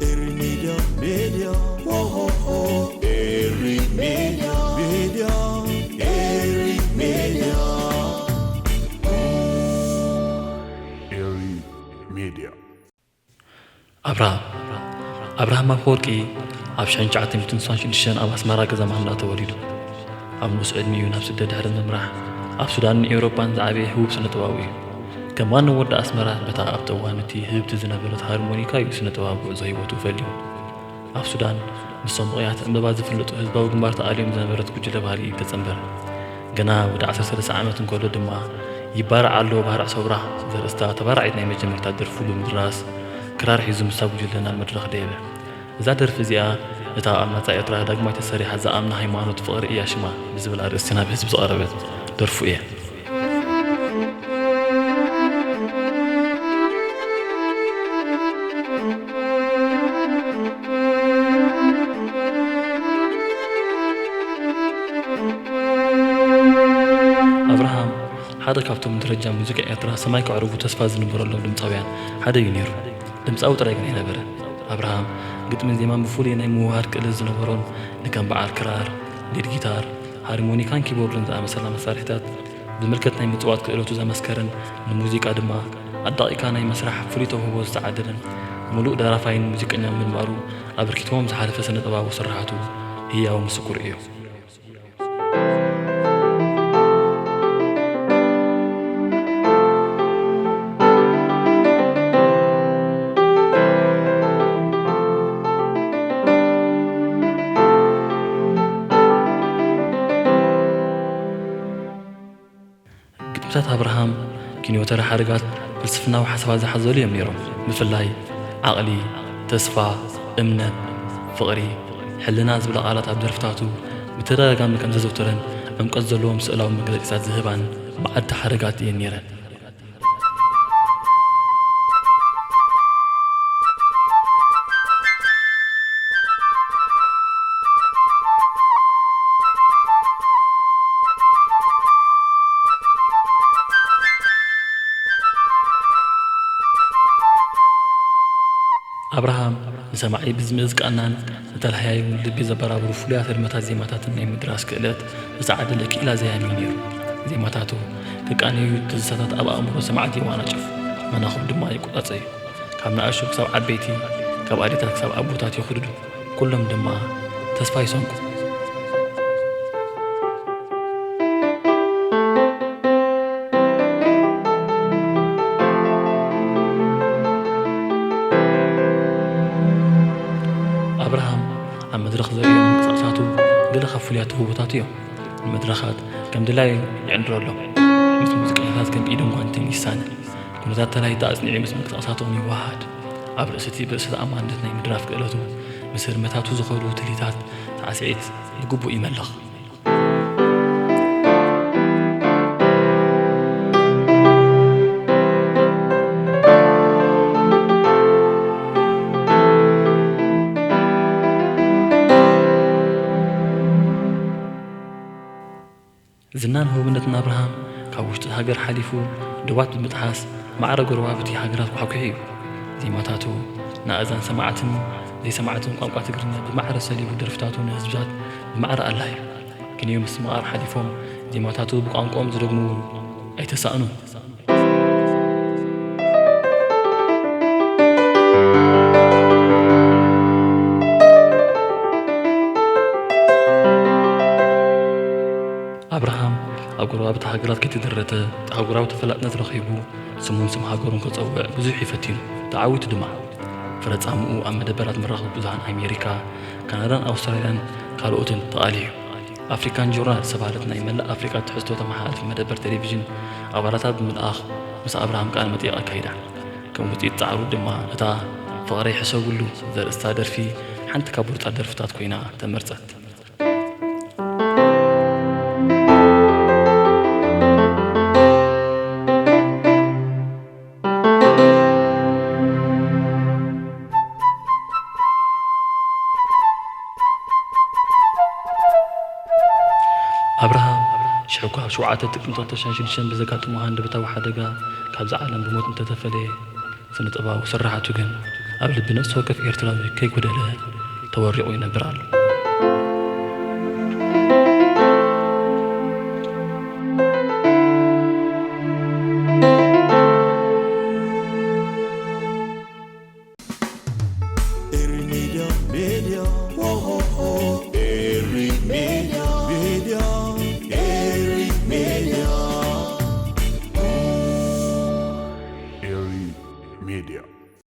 Eri Media, Media, oh, oh, oh. Eri Media, Media, Eri Media. Eri Media. ኣብርሃም ኣብርሃም ኣፈወርቂ ኣብ ሽሕን ትሽዓተ ሚእትን ስሳን ሽዱሽተን ኣብ ኣስመራ ገዛ ማንዳ ተወሊዱ። ኣብ ንኡስ ዕድሚኡ ናብ ስደት ድሕሪ ምምራሕ፣ ኣብ ሱዳንን ኤውሮጳን ዝዓበየ ህቡብ ስነ-ጥበባዊ እዩ። ከም ማንም ወዲ ኣስመራ፣ በታ ኣብቲ እዋን እቲ ህብብቲ ዝነበረት ሃርሞኒካ እዩ ስነ-ጥበባዊ ጉዕዞ ህይወቱ ፈልዩ። ኣብ ሱዳን፣ ምስ ሰንቡቕያት ዕምበባ ዝፍለጡ ህዝባዊ ግንባር ተኣልዮም ዝነበረት ጉጅለ ባህሊ እዩ ተጸንበረ። ገና ወዲ ዓሰርተ ሰለስተ ዓመት እንከሎ ድማ፣ ይባራዕ ኣሎ ባርዕ ሰውራ ዘርእስታ ተባራዒት ናይ መጀመርታ ደርፉ ብምድራስ፣ ክራር ሒዙ ምስታ ጉጅለ ናብ መድረኽ ደየበ። እዛ ደርፊ እዚኣ፣ እታ ኣብ ናጻ ኤርትራ ዳግማይ ተሰሪሓ ዝኣምና ሃይማኖት ፍቕሪ እያ ሽማ ብዝብል ኣርእስቲ ናብ ህዝቢ ዝቐረበት ደርፉ እያ። ኣብርሃም ሓደ ካብቶም ንደረጃ ሙዚቃ ኤርትራ ሰማይ ከዕርጉ ተስፋ ዝንበረሎም ድምፃውያን ሓደ እዩ ነይሩ። ድምፃዊ ጥራይ ግን ኣይነበረን። ኣብርሃም ግጥምን ዜማን ብፍሉይ ናይ ምውህሃድ ክእለት ዝነበሮን፣ ንከም በዓል ክራር፣ ሊድ ጊታር፣ ሃርሞኒካን ኪቦርድን ዝኣመሰላ መሳርሒታት ብዝምልከት ናይ ምጽዋት ክእለቱ ዘመስከረን፣ ንሙዚቃ ድማ ኣዳቒቕካ ናይ መስራሕ ፍሉይ ተውህቦ ዝተዓደለን፣ ምሉእ ደራፋይን ሙዚቀኛን ምንባሩ፣ ኣበርኪትዎም ዝሓለፈ ስነ-ጥበባዊ ስርሓቱ ህያው ምስክሩ እዩ። ግጥምታት ኣብርሃም ኪንዮተሪ ሓረጋት ፍልስፍናዊ ሓሳባት ዝሓዘሉ እዮም ነይሮም። ብፍላይ ዓቕሊ፣ ተስፋ፣ እምነት፣ ፍቕሪ፣ ሕልና ዝብላ ቃላት ኣብ ደርፍታቱ ብተደጋጋሚ ከም ዘዘውተረን ዕምቀት ዘለዎም ስእላዊ መግለጺታት ዝህባን በዓልቲ ሓረጋት እየን ነይረን። ኣብርሃም ንሰማዒ ብዝምእዝ ቃናን ንተላሃያዩ ልቢ ዘበራብሩ ፍሉያት ህርመታት ዜማታትን ናይ ምድራስ ክእለት ዝተዓደለ ክኢላ ዘያሚ ነይሩ። ዜማታቱ ክቃነዩ ትዝታታት ኣብ ኣእምሮ ሰማዕቲ የዋናጭፉ፣ መናኹብ ድማ ይቆጻጸዩ። ካብ ንኣሽቱ ክሳብ ዓበይቲ፣ ካብ ኣዴታት ክሳብ ኣቦታት ይኹድዱ። ኩሎም ድማ ተስፋ ይሰንቁ። ኣብርሃም ኣብ መድረኽ ዘርእዮም ምንቅስቓሳቱ ገለ ካብ ፍሉያት ተውህቦታቱ እዮም። ንመድረኻት ከም ድላዩ ይዕንድረሎም። ምስ ሙዚቀኛታት ከም ኢድን ጓንትን ይሳነ። ኩነታት ተላይታ ኣጽኒዑ ምስ ምንቅስቓሳቶም ይወሃሃድ። ኣብ ርእሲ እቲ ብርእሰ ተኣማንነት ናይ ምድራፍ ክእለቱ፣ ምስ ህርመታቱ ዝኸዱ ትልሂታት ሳዕስዒት ብግቡእ ይመልኽ። ዝናን ህቡብነትን ኣብርሃም ካብ ውሽጢ ሃገር ሓሊፉ ዶባት ብምጥሓስ ማዕረ ጎረባብቲ ሃገራት ኳሕኲሑ እዩ። ዜማታቱ ንኣእዛን ሰማዕትን ዘይሰማዕትን ቋንቋ ትግርኛ ብማዕረ ሰሊቡ ደርፍታቱ ንህዝብታት ብማዕረ ኣላህዩ። ክንዮ ምስትምቓር ሓሊፎም ዜማታቱ ብቋንቋኦም ዝደግሙ እውን ኣይተሳእኑን። ኣብርሃም ኣብ ጎረባብቲ ሃገራት ከይተደረተ ኣህጉራዊ ተፈላጥነት ረኺቡ ስሙን ስም ሃገሩን ከጸውዕ ብዙሕ እዩ ፈቲኑ፣ ተዓዊቱ ድማ። ፍረ ጻምኡ ኣብ መደበራት መራኸቢ ብዙሃን ኣሜሪካ፣ ካናዳን ኣውስትራልያን ካልኦትን ተቓሊሑ። ኣፍሪካን ጆርናል ዝተባህለት ናይ መላእ ኣፍሪካ ትሕዝቶ ተመሓላልፍ መደበር ቴሌቪዥን ኣባላታ ብምልኣኽ ምስ ኣብርሃም ቃለ መጠይቕ ኣካይዳ። ከም ውጽኢት ጻዕሩ ድማ እታ ፍቕረይ ሕሰብሉ ዘርእስታ ደርፊ ሓንቲ ካብ ብሉጻት ደርፍታት ኮይና ተመርጸት። ኣብርሃም ሽዑ ካብ ሸውዓተ ጥቅምቲ ክልተ ሺሕ ሽዱሽተ ብዘጋጠሞ ሃንደበታዊ ሓደጋ ካብዛ ዓለም ብሞት እንተተፈለየ፣ ስነ ጥበባዊ ስርሓቱ ግን ኣብ ልቢ ነፍሲ ወከፍ ኤርትራዊ ከይጎደለ ተወሪቑ ይነብር ኣሎ።